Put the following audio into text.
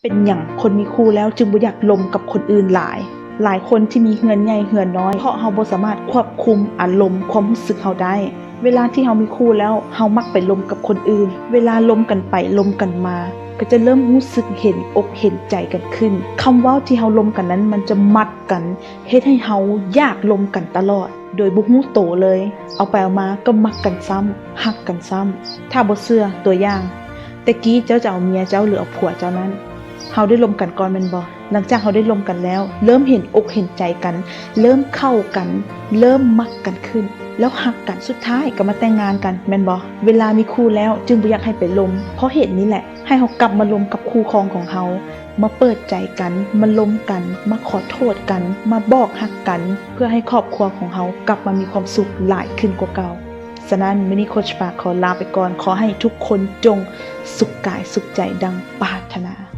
ເປັນຫຍັງຄົນມີຄູ່ແລ້ວຈຶ່ງບໍ່ຢາກລົມກັບຄົນອື່ນຫຼາຍ? ຫຼາຍຄົນທີ່ມີເຮືອນໃຫຍ່ເຮືອນນ້ອຍ ເພາະເຮົາບໍ່ສາມາດຄວບຄຸມອາລົມຄວາມຮູ້ສຶກເຮົາໄດ້. ເວລາທີ່ເຮົາມີຄູ່ແລ້ວ ເຮົາມັກໄປລົມກັບຄົນອື່ນ. ເວລາລົມກັນໄປລົມກັນມາ ກໍຈະເລີ່ມຮູ້ສຶກເຫັນອົກເຫັນໃຈກັນຂຶ້ນ. ຄຳເວົ້າທີ່ເຮົາລົມກັນນັ້ນ ມັນຈະມັດກັນ ເຮັດໃຫ້ເຮົາຢາກລົມກັນຕະຫຼອດ ໂດຍບໍ່ຮູ້ໂຕເລີຍ. ເອົາໄປເອົາມາກໍມັກກັນຊ້ຳ ຮັກກັນຊ້ຳ. ຖ້າບໍ່ເຊື່ອ ຕົວຢ່າງ, ແຕ່ກີ້ເຈົ້າຈະເອົາເມຍເຈົ້າ ຫຼື ເອົາຜົວເຈົ້ານັ້ນ, ເຮົາໄດ້ລົມກັນກ່ອນແມ່ນບໍ່? ຫຼັງຈາກເຮົາໄດ້ລົມກັນແລ້ວ ເລີ່ມເຫັນອົກເຫັນໃຈກັນ, ເລີ່ມເຂົ້າກັນ, ເລີ່ມມັກກັນຂຶ້ນ, ແລ້ວຮັກກັນ, ສຸດທ້າຍກໍມາແຕ່ງງານກັນແມ່ນບໍ່? ເວລາມີຄູ່ແລ້ວຈຶ່ງບໍ່ຢາກໃຫ້ໄປລົມ ເພາະເຫດນີ້ແຫຼະ. ໃຫ້ເຮົາກັບມາລົມກັບຄູ່ຄອງຂອງເຮົາ, ມາເປີດໃຈກັນ, ມາລົມກັນ, ມາຂໍໂທດກັນ, ມາບອກຮັກກັນ ເພື່ອໃຫ້ຄອບຄົວຂອງເຮົາກັບມາມີຄວາມສຸກຫຼາຍຂຶ້ນກວ່າເກົ່າ. ສະນັ້ນ ມື້ນີ້ໂຄດປາກຂໍລາໄປກ່ອນ. ຂໍໃຫ້ທຸກຄົນຈົ່ງສຸກກາຍສຸກໃຈດັ່ງປາດຖະໜາ.